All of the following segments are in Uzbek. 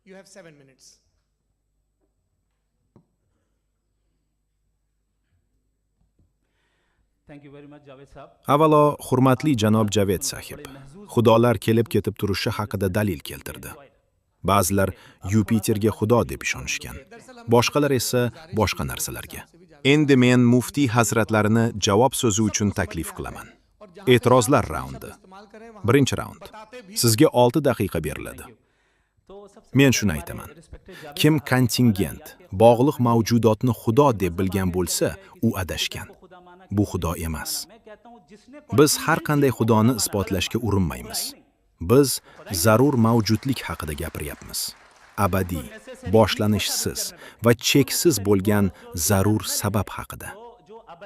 You have 7 minutes. Avvalo, hurmatli janob Javed sahib, xudolar kelib ketib turishi haqida dalil keltirdi. Ba'zilar Yupiterga xudo deb ishonishgan, boshqalar esa boshqa narsalarga. Endi men muftiy hazratlarini javob so'zi uchun taklif qilaman. E'tirozlar raundi. Birinchi raund. Sizga 6 daqiqa beriladi. Men shuni aytaman. Kim kontingent, bog'liq mavjudotni xudo deb bilgan bo'lsa, u adashgan. Bu xudo emas. Biz har qanday xudoni isbotlashga urinmaymiz. Biz zarur mavjudlik haqida gapiryapmiz. Abadiy, boshlanishsiz va cheksiz bo'lgan zarur sabab haqida.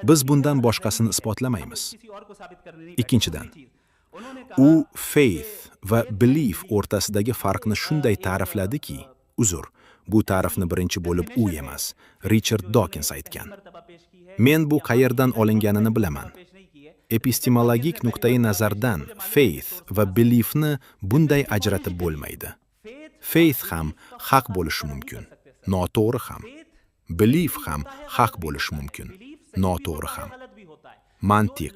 Biz bundan boshqasini isbotlamaymiz. Ikkinchidan, u faith va belief o'rtasidagi farqni shunday ta'rifladiki, uzr, bu ta'rifni birinchi bo'lib u emas, Richard Dawkins aytgan. Men bu qayerdan olinganini bilaman. Epistemologik nuqtai nazardan faith va beliefni bunday ajratib bo'lmaydi. Faith ham haq bo'lishi mumkin, noto'g'ri ham. Belief ham haq bo'lishi mumkin, noto'g'ri ham. Mantiq,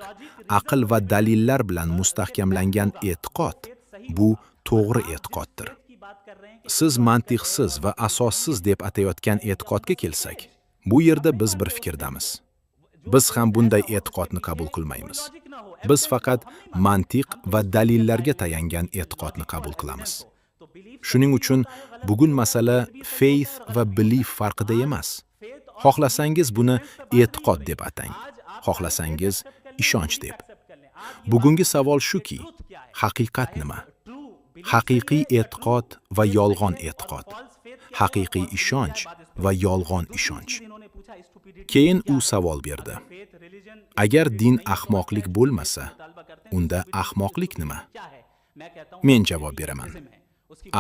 aql va dalillar bilan mustahkamlangan e'tiqod bu to'g'ri e'tiqoddir. Siz mantiqsiz va asossiz deb atayotgan e'tiqodga kelsak, bu yerda biz bir fikirdamiz. Biz ham bunday e'tiqodni qabul qilmaymiz. Biz faqat mantiq va dalillarga tayangan e'tiqodni qabul qilamiz. Shuning uchun bugun masala faith va belief farqida emas. Xohlasangiz buni e'tiqod deb atang, xohlasangiz ishonch deb. Bugungi savol shuki, haqiqat nima? Haqiqiy e'tiqod va yolg'on e'tiqod. Haqiqiy ishonch va yolg'on ishonch. Keyin u savol berdi. Agar din ahmoqlik bo'lmasa, unda ahmoqlik nima? Men javob beraman.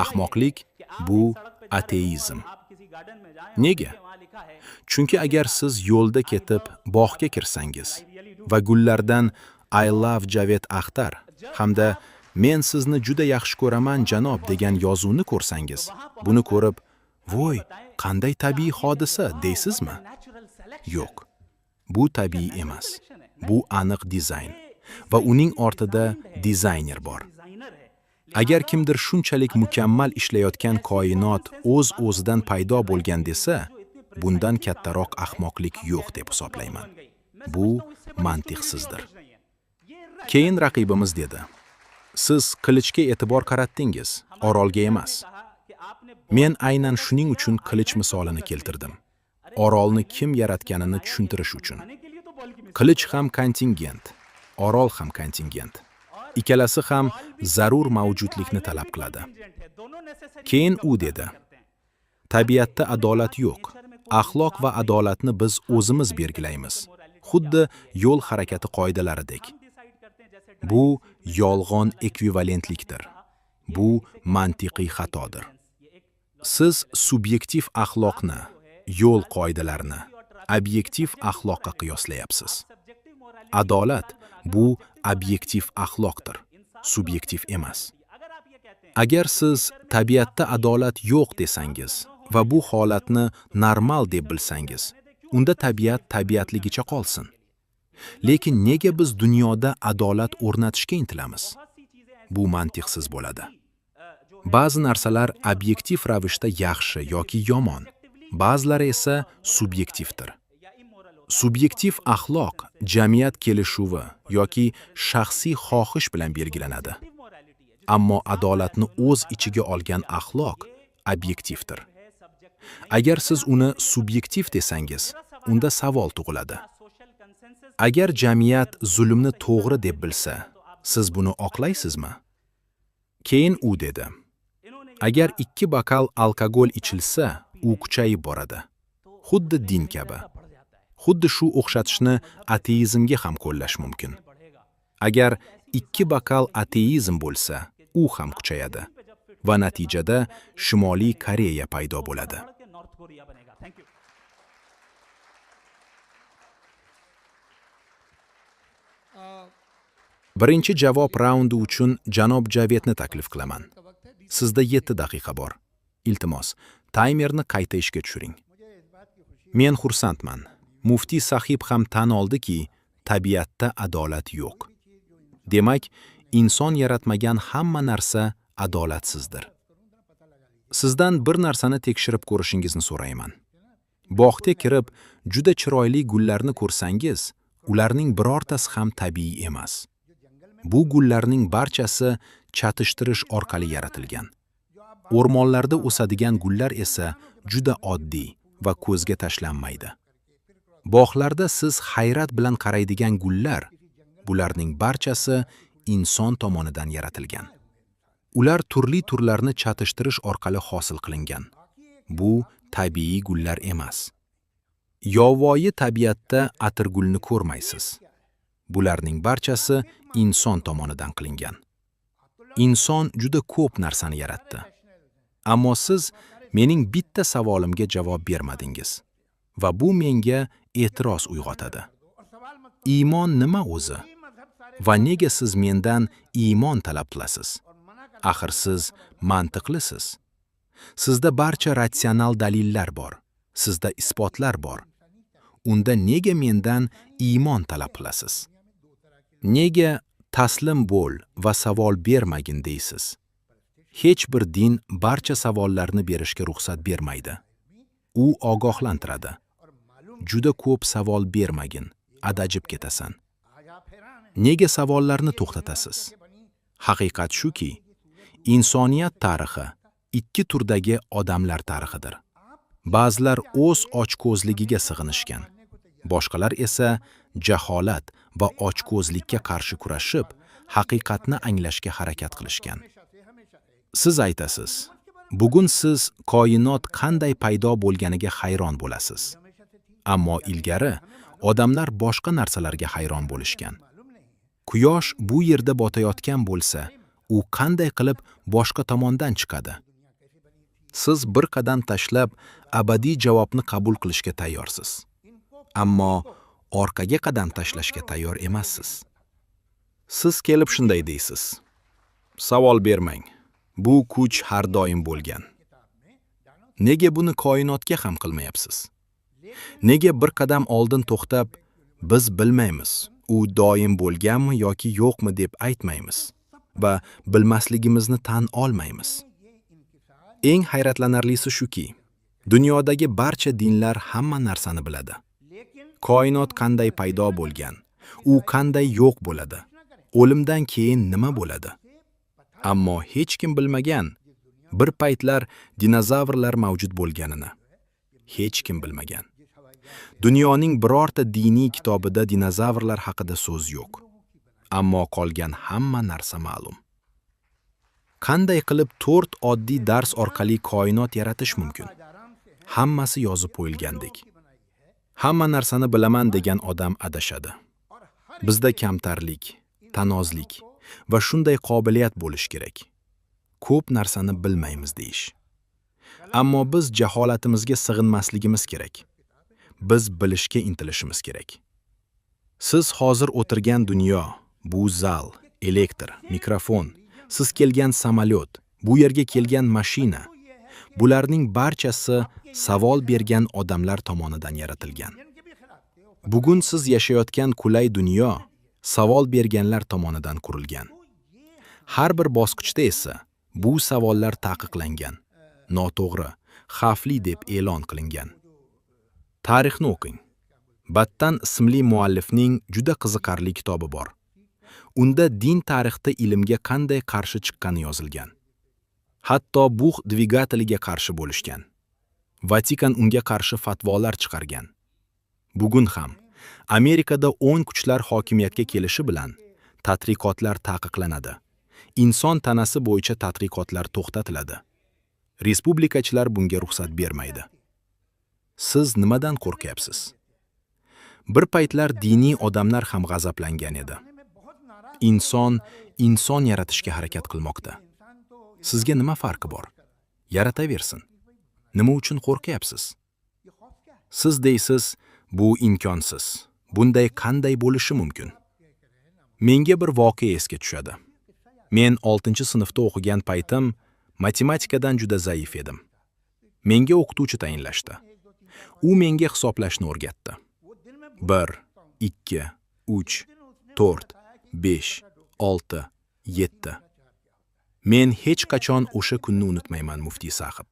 Ahmoqlik bu ateizm. Nega? Chunki agar siz yo'lda ketib bog'ga kirsangiz va gullardan I love Javed Akhtar hamda men sizni juda yaxshi ko'raman janob degan yozuvni ko'rsangiz, buni ko'rib, voy, qanday tabiiy hodisa deysizmi? Yo'q. Bu tabiiy emas. Bu aniq dizayn va uning ortida dizayner bor. Agar kimdir shunchalik mukammal ishlayotgan koinot o'z-o'zidan paydo bo'lgan desa, bundan kattaroq ahmoqlik yo'q deb hisoblayman. Bu mantiqsizdir. Keyin raqibimiz dedi: "Siz qilichga e'tibor qaratdingiz, orolga emas." Men aynan shuning uchun qilich misolini keltirdim. Orolni kim yaratganini tushuntirish uchun. Qilich ham kontingent, orol ham kontingent. Ikkalasi ham zarur mavjudlikni talab qiladi. Keyin u dedi: Tabiatda adolat yo'q. Axloq va adolatni biz o'zimiz belgilaymiz. Xuddi yo'l harakati qoidalaridek. Bu yolg'on ekvivalentlikdir. Bu mantiqiy xatodir. Siz subyektiv axloqni, yo'l qoidalarini obyektiv axloqqa qiyoslayapsiz. Adolat bu obyektiv axloqdir, subyektiv emas. Agar siz tabiatda adolat yo'q desangiz va bu holatni normal deb bilsangiz, unda tabiat tabiatligicha qolsin. Lekin nega biz dunyoda adolat o'rnatishga intilamiz? Bu mantiqsiz bo'ladi. Ba'zi narsalar obyektiv ravishda yaxshi yoki yomon, ba'zilari esa subyektivdir. Subyektiv axloq jamiyat kelishuvi yoki shaxsiy xohish bilan belgilanadi. Ammo adolatni o'z ichiga olgan axloq obyektivdir. Agar siz uni subyektiv desangiz, unda savol tug'iladi. Agar jamiyat zulmni to'g'ri deb bilsa, siz buni oqlaysizmi? Keyin u dedi: Agar 2 bokal alkogol ichilsa, u kuchayib boradi. Xuddi din kabi. Xuddi shu o'xshatishni ateizmga ham qo'llash mumkin. Agar 2 bokal ateizm bo'lsa, u ham kuchayadi va natijada Shimoliy Koreya paydo bo'ladi. Birinchi javob raundi uchun janob Javedni taklif qilaman. Sizda 7 daqiqa bor. Iltimos, taymerni qayta ishga tushiring. Men xursandman. Muftiy sahib ham tan oldiki, tabiatda adolat yo'q. Demak, inson yaratmagan hamma narsa adolatsizdir. Sizdan bir narsani tekshirib ko'rishingizni so'rayman. Bog'ga kirib, juda chiroyli gullarni ko'rsangiz, ularning birortasi ham tabiiy emas. Bu gullarning barchasi chatishtirish orqali yaratilgan. O'rmonlarda o'sadigan gullar esa juda oddiy va ko'zga tashlanmaydi. Bog'larda siz hayrat bilan qaraydigan gullar, bularning barchasi inson tomonidan yaratilgan. Ular turli turlarni chatishtirish orqali hosil qilingan. Bu tabiiy gullar emas. Yovvoyi tabiatda atirgulni ko'rmaysiz. Bularning barchasi inson tomonidan qilingan. Inson juda ko'p narsani yaratdi. Ammo siz mening bitta savolimga javob bermadingiz va bu menga e'tiroz uyg'otadi. Iymon nima o'zi? Va nega siz mendan iymon talab qilasiz? Axir siz mantiqlisiz. Sizda barcha ratsional dalillar bor. Sizda isbotlar bor. Unda nega mendan iymon talab qilasiz? Nega taslim bo'l va savol bermagin deysiz? Hech bir din barcha savollarni berishga ruxsat bermaydi. U ogohlantiradi. Juda ko'p savol bermagin, adajib ketasan. Nega savollarni to'xtatasiz? Haqiqat shuki, insoniyat tarixi ikki turdagi odamlar tarixidir. Ba'zilar o'z ochko'zligiga sig'inishgan, boshqalar esa jaholat va ochko'zlikka qarshi kurashib, haqiqatni anglashga harakat qilishgan. Siz aytasiz, bugun siz koinot qanday paydo bo'lganiga hayron bo'lasiz. Ammo ilgari odamlar boshqa narsalarga hayron bo'lishgan. Quyosh bu yerda botayotgan bo'lsa, u qanday qilib boshqa tomondan chiqadi? Siz bir qadam tashlab abadiy javobni qabul qilishga tayyorsiz. Ammo orqaga qadam tashlashga tayyor emassiz. Siz kelib shunday deysiz: Savol bermang. Bu kuch har doim bo'lgan. Nega buni koinotga ham qilmayapsiz? Nega bir qadam oldin to'xtab, biz bilmaymiz, u doim bo'lganmi yoki yo'qmi deb aytmaymiz va bilmasligimizni tan olmaymiz? Eng hayratlanarlisi shuki, dunyodagi barcha dinlar hamma narsani biladi. Koinot qanday paydo bo'lgan, u qanday yo'q bo'ladi, o'limdan keyin nima bo'ladi? Ammo hech kim bilmagan bir paytlar dinozavrlar mavjud bo'lganini. Hech kim bilmagan. Dunyoning birorta diniy kitobida dinozavrlar haqida so'z yo'q. Ammo qolgan hamma narsa ma'lum. Qanday qilib 4 oddiy dars orqali koinot yaratish mumkin? Hammasi yozib qo'yilgandek. Hamma narsani bilaman degan odam adashadi. Bizda kamtarlik, tanozlik va shunday qobiliyat bo'lish kerak. Ko'p narsani bilmaymiz deyish. Ammo biz jaholatimizga sig'inmasligimiz kerak. Biz bilishga intilishimiz kerak. Siz hozir o'tirgan dunyo, bu zal, elektr, mikrofon, siz kelgan samolyot, bu yerga kelgan mashina, bularning barchasi savol bergan odamlar tomonidan yaratilgan. Bugun siz yashayotgan qulay dunyo savol berganlar tomonidan qurilgan. Har bir bosqichda esa bu savollar taqiqlangan, noto'g'ri, xavfli deb e'lon qilingan. Tarixni o'qing. Battan ismli muallifning juda qiziqarli kitobi bor. Unda din tarixda ilmga qanday qarshi chiqqani yozilgan. Hatto bug' dvigateliga qarshi bo'lishgan. Vatikan unga qarshi fatvolar chiqargan. Bugun ham Amerikada o'ng kuchlar hokimiyatga kelishi bilan tadqiqotlar taqiqlanadi. Inson tanasi bo'yicha tadqiqotlar to'xtatiladi. Respublikachilar bunga ruxsat bermaydi. Siz nimadan qo'rqyapsiz? Bir paytlar diniy odamlar ham g'azablangan edi. Inson inson yaratishga harakat qilmoqda. Sizga nima farqi bor? Yarataversin. Nima uchun qo'rqyapsiz? Siz deysiz, bu imkonsiz. Bunday qanday bo'lishi mumkin? Menga bir voqea esga tushadi. Men 6-sinfda o'qigan paytim matematikadan juda zaif edim. Menga o'qituvchi tayinlashdi. U menga hisoblashni o'rgatdi. 1, 2, 3, 4, 5, 6, 7. Men hech qachon o'sha kunni unutmayman, muftiy sahib.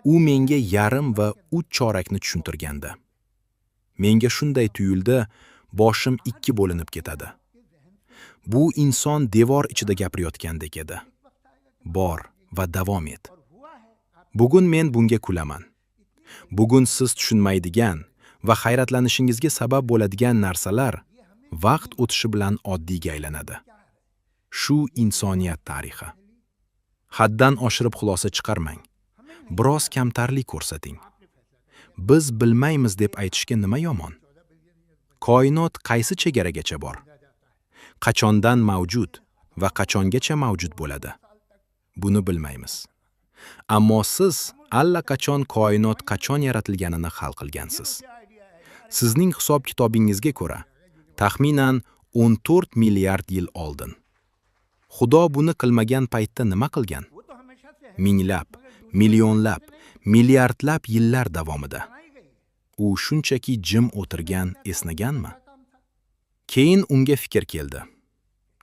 U menga yarim va uch chorakni tushuntirgandi. Menga shunday tuyuldi, boshim ikki bo'linib ketadi. Bu inson devor ichida gapirayotgandek edi. Bor va davom et. Bugun men bunga kulaman. Bugun siz tushunmaydigan va hayratlanishingizga sabab bo'ladigan narsalar vaqt o'tishi bilan oddiyga aylanadi. Shu insoniyat tarixi. Haddan oshirib xulosa chiqarmang. Biroz kamtarlik ko'rsating. Biz bilmaymiz deb aytishga nima yomon? Koinot qaysi chegaragacha bor? Qachondan mavjud va qachongacha mavjud bo'ladi? Buni bilmaymiz. Ammo siz allaqachon koinot qachon yaratilganini hal qilgansiz. Sizning hisob-kitobingizga ko'ra, taxminan 14 milliard yil oldin. Xudo buni qilmagan paytda nima qilgan? Minglab, millionlab, milliardlab yillar davomida. U shunchaki jim o'tirgan, esnaganmi? Keyin unga fikr keldi.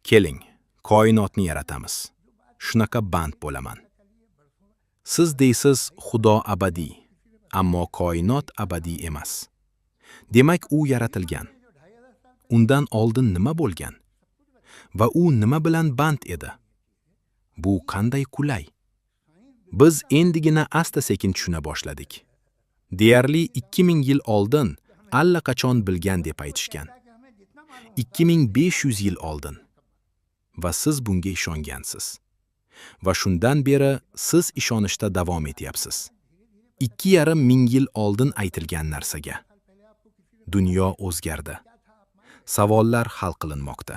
Keling, koinotni yaratamiz. Shunaqa band bo'laman. Siz deysiz, Xudo abadiy, ammo koinot abadiy emas. Demak, u yaratilgan. Undan oldin nima bo'lgan? Va u nima bilan band edi? Bu qanday qulay? Biz endigina asta-sekin tushuna boshladik. Deyarli 2000 yil oldin allaqachon bilgan deb aytishgan. 2500 yil oldin. Va siz bunga ishongansiz. Va shundan beri siz ishonishda davom etyapsiz. 2,5 ming yil oldin aytilgan narsaga. Dunyo o'zgardi. Savollar hal qilinmoqda.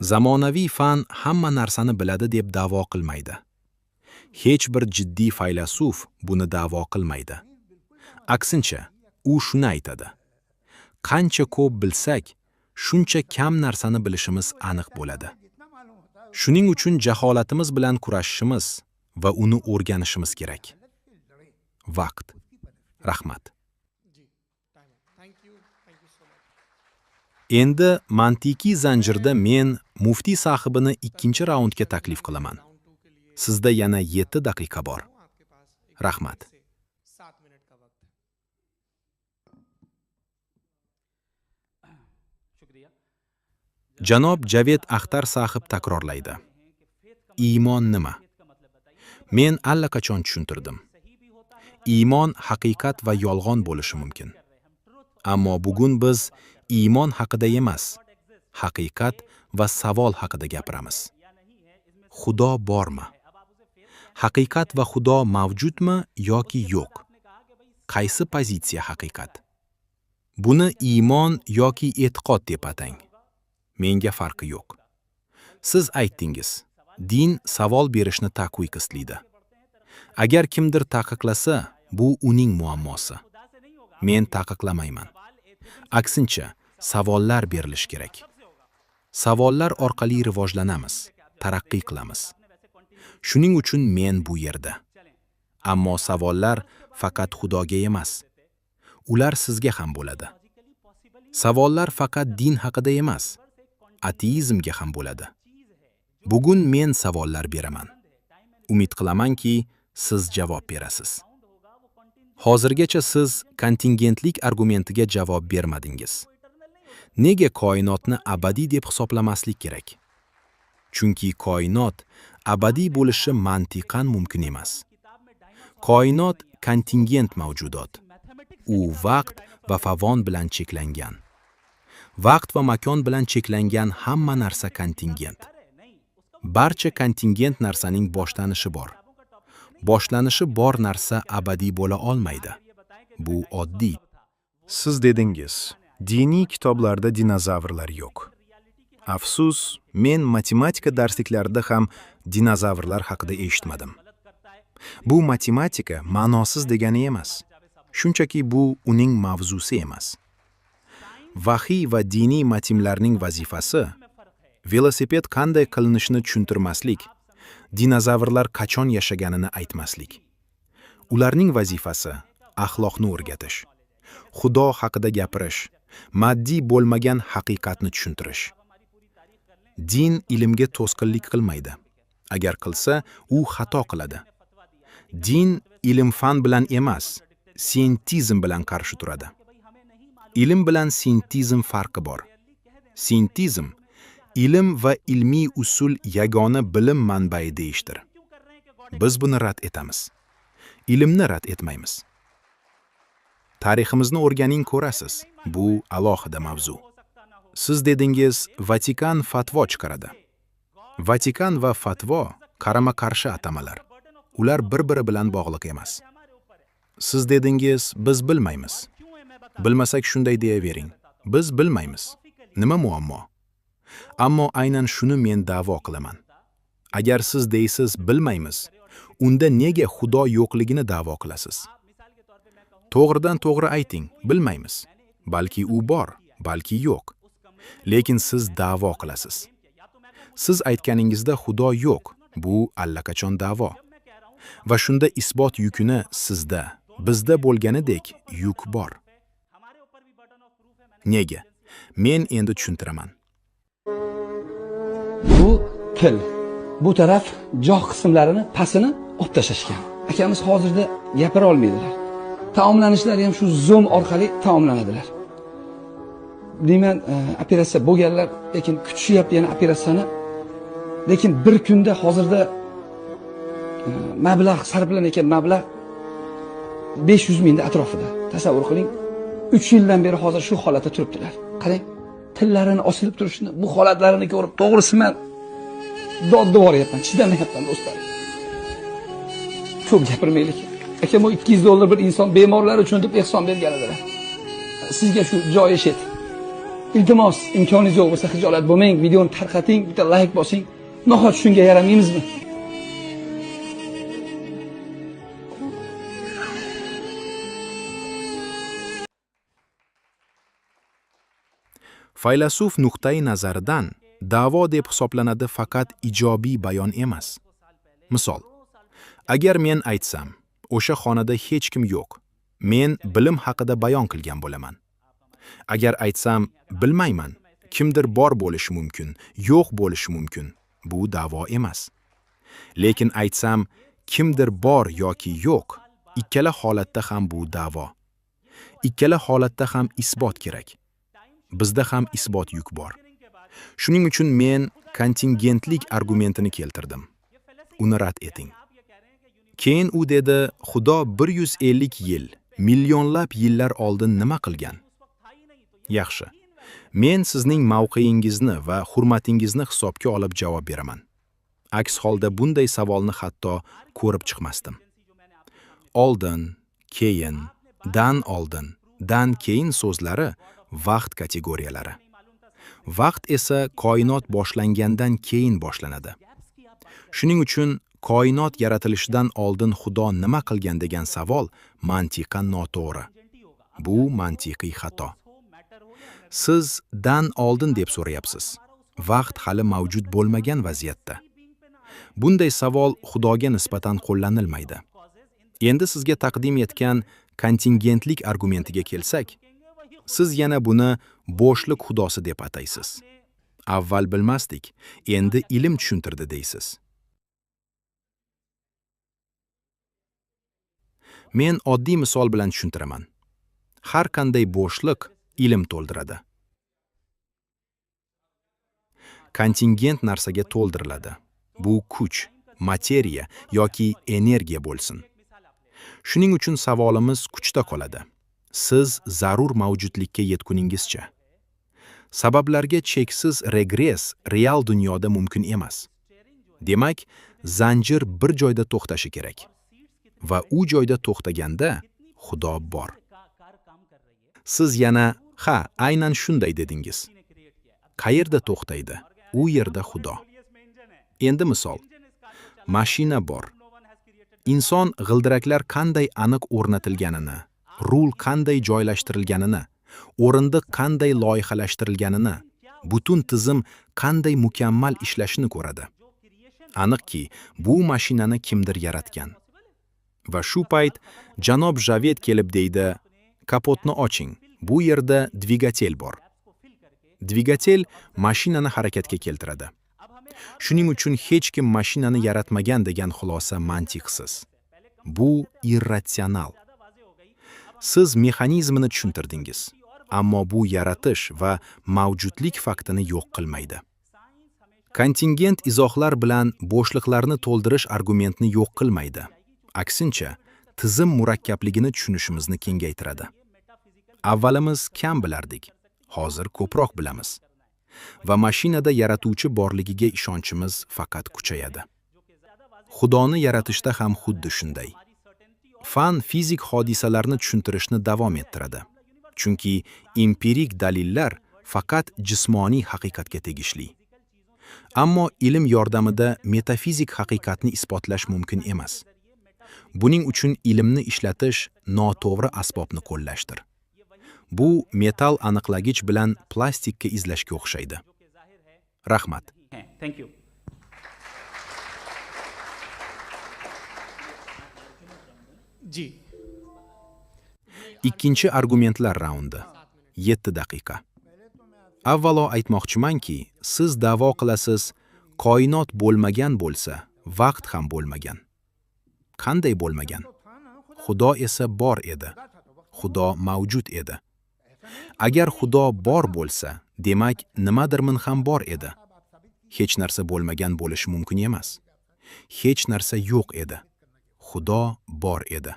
Zamonaviy fan hamma narsani biladi deb da'vo qilmaydi. Hech bir jiddiy faylasuf buni da'vo qilmaydi. Aksincha, u shuni aytadi. Qancha ko'p bilsak, shuncha kam narsani bilishimiz aniq bo'ladi. Shuning uchun jaholatimiz bilan kurashishimiz va uni o'rganishimiz kerak. Vaqt. Rahmat. Thank you. Thank you so much. Endi mantiqiy zanjirda men muftiy sahibini ikkinchi raundga taklif qilaman. Round 2 के लिए Sizda yana 7 daqiqa bor. आपके पास एक Rahmat. से 7 मिनट का वक्त है। शुक्रिया। Janob Javed Axtar sahib takrorlaydi. Iymon nima? Men allaqachon tushuntirdim. Iymon haqiqat va yolg'on bo'lishi mumkin. Ammo bugun biz iymon haqida emas, haqiqat va savol haqida gapiramiz. Xudo bormi? Haqiqat va Xudo mavjudmi yoki yo'q? Qaysi pozitsiya haqiqat? Buni iymon yoki e'tiqod deb atang. Menga farqi yo'q. Siz aytdingiz, din savol berishni taqiqlaydi. Agar kimdir taqiqlasa, bu uning muammosi. Men taqiqlamayman. Aksincha, savollar berilishi kerak. Savollar orqali rivojlanamiz, taraqqiy qilamiz. Shuning uchun men bu yerda. Ammo savollar faqat Xudoga emas. Ular sizga ham bo'ladi. Savollar faqat din haqida emas, ateizmga ham bo'ladi. Bugun men savollar beraman. Umid qilamanki, siz javob berasiz. Hozirgacha siz kontingentlik argumentiga javob bermadingiz. Nega koinotni abadiy deb hisoblamaslik kerak? Chunki koinot abadiy bo'lishi mantiqan mumkin emas. Koinot kontingent mavjudot. U vaqt va makon bilan cheklangan. Vaqt va makon bilan cheklangan hamma narsa kontingent. Barcha kontingent narsaning boshlanishi bor. Boshlanishi bor narsa abadiy bo'la olmaydi. Bu oddiy. Siz dedingiz, diniy kitoblarda dinozavrlar yo'q. Afsus, men matematika darsliklarida ham dinozavrlar haqida eshitmadim. Bu matematika ma'nosiz degani emas. Shunchaki bu uning mavzusi emas. Vahiy va diniy matnlarning vazifasi velosiped qanday qilinishini tushuntirmaslik, dinozavrlar qachon yashaganini aytmaslik. Ularning vazifasi axloqni o'rgatish, Xudo haqida gapirish, maddiy bo'lmagan haqiqatni tushuntirish. Din ilmga to'sqinlik qilmaydi. Agar qilsa, u xato qiladi. Din ilm-fan bilan emas, scientizm bilan qarshi turadi. Ilm bilan scientizm farqi bor. Scientizm ilm va ilmiy usul yagona bilim manbai deyishdir. Biz buni rad etamiz. Ilmni rad etmaymiz. Tariximizni o'rganing, ko'rasiz. Bu alohida mavzu. Siz dedingiz, Vatikan fatvo chiqaradi. Vatikan va fatvo qarama-qarshi atamalar. Ular bir-biri bilan bog'liq emas. Siz dedingiz, biz bilmaymiz. Bilmasak shunday deyavering. Biz bilmaymiz. Nima muammo? Ammo aynan shuni men da'vo qilaman. Agar siz deysiz bilmaymiz, unda nega Xudo yo'qligini da'vo qilasiz? To'g'ridan to'g'ri ayting, bilmaymiz. Balki u bor, balki yo'q. Lekin siz da'vo qilasiz. Siz aytganingizda Xudo yo'q, bu allaqachon da'vo. Va shunda isbot yukini sizda, bizda bo'lganidek yuk bor. Nega? Men endi tushuntiraman. Bu til. Bu taraf joh qismlarini pasini olib tashlashgan. Akamiz hozirda gapira olmaydilar. Taomlanishlari ham shu Zoom orqali taomlanadilar. Deyman, operatsiya bo'lganlar, lekin kutishyapti yana operatsiyani. Lekin bir kunda hozirda mablag' sarflanayotgan mablag' 500 mingda atrofida. Tasavvur qiling, 3 yildan beri hozir shu holatda turibdilar. Qarang, tillarini osilib turishini, bu holatlarini ko'rib, to'g'risi men dod devoryapman, chidamayapman do'stlar. Ko'p gapirmaylik. Akam u $200 bir inson bemorlar uchun deb ehson bergan edilar. Sizga shu joyi shet. Iltimos, imkoningiz yo'q bo'lsa xijolat bo'lmang, videoni tarqating, bitta like bosing. Nahot shunga yaramaymizmi? Faylasuf nuqtai nazaridan da'vo deb hisoblanadi faqat ijobiy bayon emas. Misol, agar men aytsam, o'sha xonada hech kim yo'q, men bilim haqida bayon qilgan bo'laman. Agar aytsam, bilmayman, kimdir bor bo'lishi mumkin, yo'q bo'lishi mumkin, bu da'vo emas. Lekin aytsam, kimdir bor yoki yo'q, ikkala holatda ham bu da'vo. Ikkala holatda ham isbot kerak. Bizda ham isbot yuk bor. Shuning uchun men kontingentlik argumentini keltirdim. Uni rad eting. Keyin u dedi, Xudo 150 yil, millionlab yillar oldin nima qilgan? Yaxshi. Men sizning mavqeingizni va hurmatingizni hisobga olib javob beraman. Aks holda bunday savolni hatto ko'rib chiqmasdim. Oldin, keyin, dan oldin, dan keyin so'zlari vaqt kategoriyalari. Vaqt esa koinot boshlangandan keyin boshlanadi. Shuning uchun koinot yaratilishidan oldin Xudo nima qilgan degan savol mantiqan noto'g'ri. Bu mantiqiy xato. Siz dan oldin deb so'rayapsiz. Vaqt hali mavjud bo'lmagan vaziyatda. Bunday savol Xudoga nisbatan qo'llanilmaydi. Endi sizga taqdim etgan kontingentlik argumentiga kelsak, siz yana buni bo'shliq xudosi deb ataysiz. Avval bilmasdik, endi ilm tushuntirdi deysiz. Men oddiy misol bilan tushuntiraman. Har qanday bo'shliq ilm to'ldiradi. Kontingent narsaga to'ldiriladi. Bu kuch, materiya yoki energiya bo'lsin. Shuning uchun savolimiz kuchda qoladi. Siz zarur mavjudlikka yetkuningizcha. Sabablarga cheksiz regress real dunyoda mumkin emas. Demak, zanjir bir joyda to'xtashi kerak. Va u joyda to'xtaganda Xudo bor. Siz yana ha, aynan shunday dedingiz. Qayerda to'xtaydi? U yerda Xudo. Endi misol. Mashina bor. Inson g'ildiraklar qanday aniq o'rnatilganini, rul qanday joylashtirilganini, o'rindiq qanday loyihalashtirilganini, butun tizim qanday mukammal ishlashini ko'radi. Aniqki, bu mashinani kimdir yaratgan. Va shu payt janob Javed kelib deydi: "Kapotni oching. Bu yerda dvigatel bor." Dvigatel mashinani harakatga keltiradi. Shuning uchun hech kim mashinani yaratmagan degan xulosa mantiqsiz. Bu irratsional. Siz mexanizmini tushuntirdingiz, ammo bu yaratish va mavjudlik faktini yo'q qilmaydi. Kontingent izohlar bilan bo'shliqlarni to'ldirish argumentni yo'q qilmaydi. Aksincha, tizim murakkabligini tushunishimizni kengaytiradi. Avvalimiz kam bilardik, hozir ko'proq bilamiz. Va mashinada yaratuvchi borligiga ishonchimiz faqat kuchayadi. Xudoni yaratishda ham xuddi shunday. Fan fizik hodisalarni tushuntirishni davom ettiradi. Chunki empirik dalillar faqat jismoniy haqiqatga tegishli. Ammo ilm yordamida metafizik haqiqatni isbotlash mumkin emas. Buning uchun ilmni ishlatish noto'g'ri asbobni qo'llashdir. Bu metall aniqlagich bilan plastikka izlashga o'xshaydi. Rahmat. हैं। Thank you. Ji. Ikkinchi argumentlar raundi. 7 daqiqa. Avvalo aytmoqchimanki, siz da'vo qilasiz, koinot bo'lmagan bo'lsa, vaqt ham bo'lmagan. Qanday bo'lmagan? Xudo esa bor edi. Xudo mavjud edi. Agar Xudo bor bo'lsa, demak, nimadirmin ham bor edi. Hech narsa bo'lmagan bo'lishi mumkin emas. Hech narsa yo'q edi. Xudo bor edi.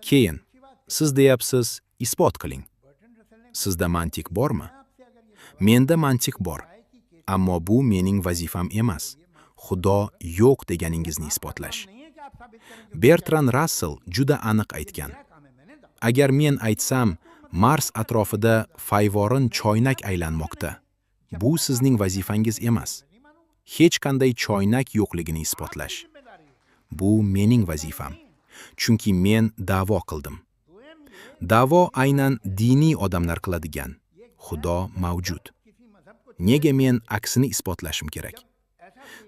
Keyin siz deyapsiz, isbot qiling. Sizda mantiq bormi? Menda mantiq bor. Ammo bu mening vazifam emas. Xudo yo'q deganingizni isbotlash. Bertrand Russell juda aniq aytgan. Agar men aytsam, Mars atrofida fayvorin choynak aylanmoqda. Bu sizning vazifangiz emas. Hech qanday choynak yo'qligini isbotlash. Bu mening vazifam. Chunki men da'vo qildim. Da'vo aynan diniy odamlar qiladigan. Xudo mavjud. Nega men aksini isbotlashim kerak?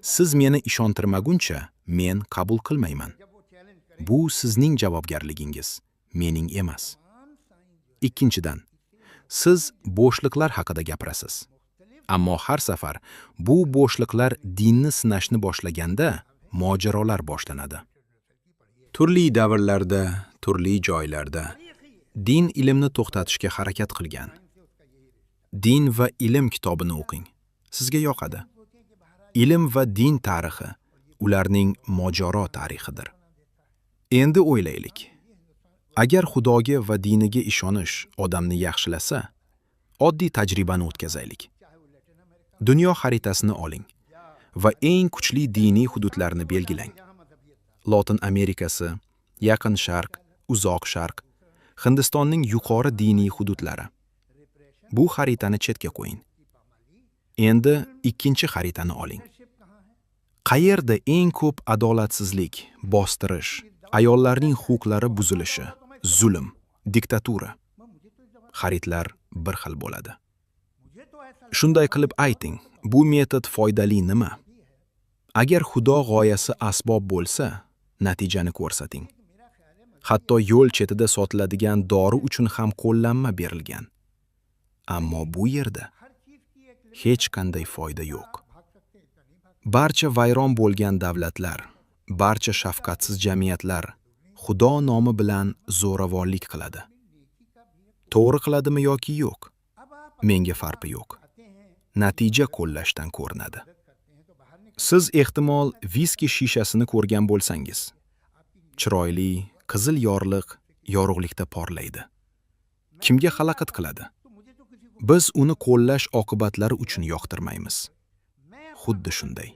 Siz meni ishontirmaguncha men qabul qilmayman. Bu sizning javobgarligingiz, mening emas. Ikkinchidan, siz bo'shliqlar haqida gapirasiz. Ammo har safar bu bo'shliqlar dinni sinashni boshlaganda mojarolar boshlanadi. Turli davrlarda, turli joylarda din ilmni to'xtatishga harakat qilgan. Din va ilm kitobini o'qing. Sizga yoqadi. Ilm va din tarixi ularning mojaro tarixidir. Endi o'ylaylik. Agar Xudoga va diniga ishonish odamni yaxshilasa, oddiy tajribani o'tkazaylik. Dunyo xaritasini oling va eng kuchli diniy hududlarni belgilang. Lotin Amerikasi, Yaqin Sharq, Uzoq Sharq, Hindistonning yuqori diniy hududlari. Bu xaritani chetga qo'ying. Endi ikkinchi xaritani oling. Qayerda eng ko'p adolatsizlik, bostirish, ayollarning huquqlari buzilishi, zulm, diktatura? Xaritlar bir xil bo'ladi. Shunday qilib ayting, bu metod foydali nima? Agar Xudo g'oyasi asbob bo'lsa, natijani ko'rsating. Hatto yo'l chetida sotiladigan dori uchun ham qo'llanma berilgan. Ammo bu yerda hech qanday foyda yo'q. Barcha vayron bo'lgan davlatlar, barcha shafqatsiz jamiyatlar Xudo nomi bilan zo'ravonlik qiladi. To'g'ri qiladimi yoki yo'q? Menga farqi yo'q. Natija qo'llashdan ko'rinadi. Siz ehtimol viski shishasini ko'rgan bo'lsangiz. Chiroyli, qizil yorliq yorug'likda porlaydi. Kimga xalaqit qiladi? Biz uni qo'llash oqibatlari uchun yoqtirmaymiz. Xuddi shunday.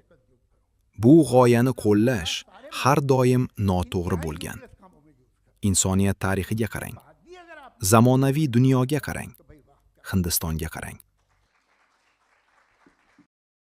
Bu g'oyani qo'llash har doim noto'g'ri bo'lgan. Insoniyat tarixiga qarang. Zamonaviy dunyoga qarang. Hindistonga qarang.